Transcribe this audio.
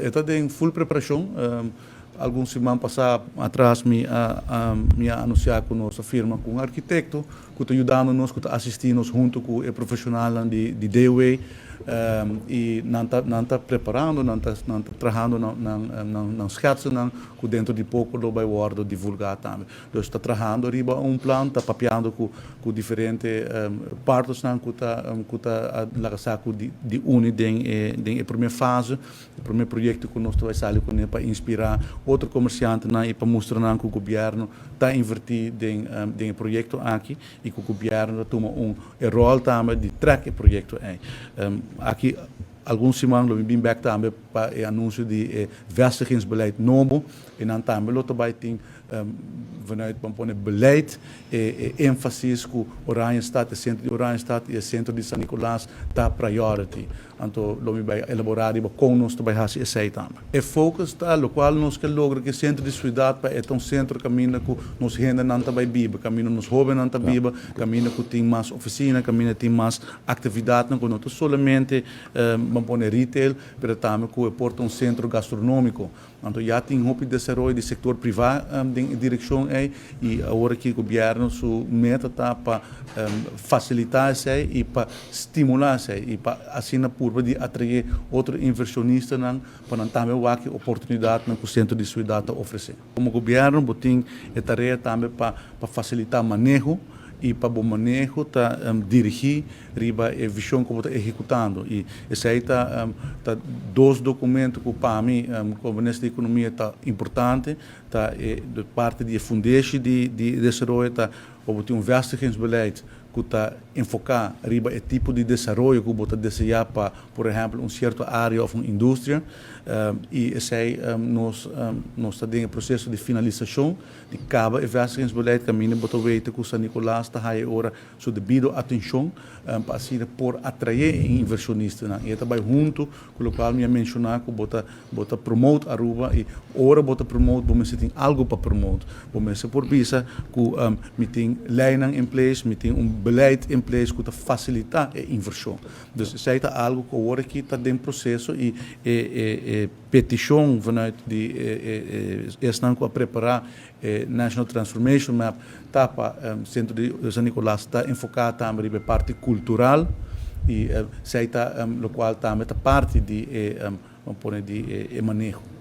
E ta den full preparacion. Algun siman pasa atras mi a anuncia cu nos a firma cu un arkitecto cu ta yudando nos, cu ta asisti nos hunto cu e profesional di DOW y nan ta preparando, nan ta trahando nan schetsen cu dentro di poco lo bay wordo divulga tambe. Dus ta trahando riba un plan, ta papiando cu diferente partners cu ta laga sa cu di uni den e prome fase, e prome proyecto cu nos ta sali cu pa inspira otro comerciantenan y pa mustra cu gobierno ta inverti den e proyecto aki y cu gobierno ta tuma un rol tambe di trek e proyecto ey. Aki algun siman lo bin back tambe pa e anuncio di vestigingsbeleid nobo y dan tambe lo bay tin vanuit, ban pone, beleid e énfasis cu Oranjestad, e centro di Oranjestad y e centro di San Nicolas ta priority. Anto, lo mi bay elabora riba con nos bay haci esey tambe. E focus ta locual nos kier logra cu e centro di ciudad pa ta un centro caminda cu nos hendenan ta bay biba, caminda nos hobennan ta biba, caminda cu tin mas oficina, caminda tin mas actividad, cu no solamente ban pone retail, pero tambe cu por ta un centro gastronomico. Anto ya tin hopi desaroyo di sector priva den direccion ey y awor cu gobierno su meta ta pa facilita esey y pa stimula esey y pa asina purba di atrae otro inversionistanan pa nan tambe wak oportunidad cu centro di ciudad ta ofrece. Como gobierno bo tin e tarea tambe pa facilita maneho y pa bo maneho ta dirigi riba e vision cu bo ta ehecutando y esey ta dos documento cu pa mi como minister di economia ta importante, ta e parti di fundeshi di desaroyo, ta bo tin un vestigingsbeleid cu ta enfoca riba e tipo di desaroyo cu bo ta desea pa, por ehempel, un cierto area of un industria y esey nos ta den proceso di finalisacion di caba e vestigingsbeleid, caminda bo ta weten cu San Nicolas ta haya ora su debido atencion pa asina por atrae inversionistanan. Y ta bay hunto cu locual mi a menciona cu bo ta promote Aruba y ora bo ta promote, bo mester tin algo pa promote. Bo mester por bisa cu mi tin leynan in place, mi tin un beleid in place cu ta facilita e inversion. Dus esey ta algo cu awor aki ta den proceso y e peticion vanuit di esnan cu a prepara National Transformation Map ta pa centro di San Nicolas ta enfoca tambe riba parti cultural y esey ta locual tambe ta parti di e, pone, di e maneho.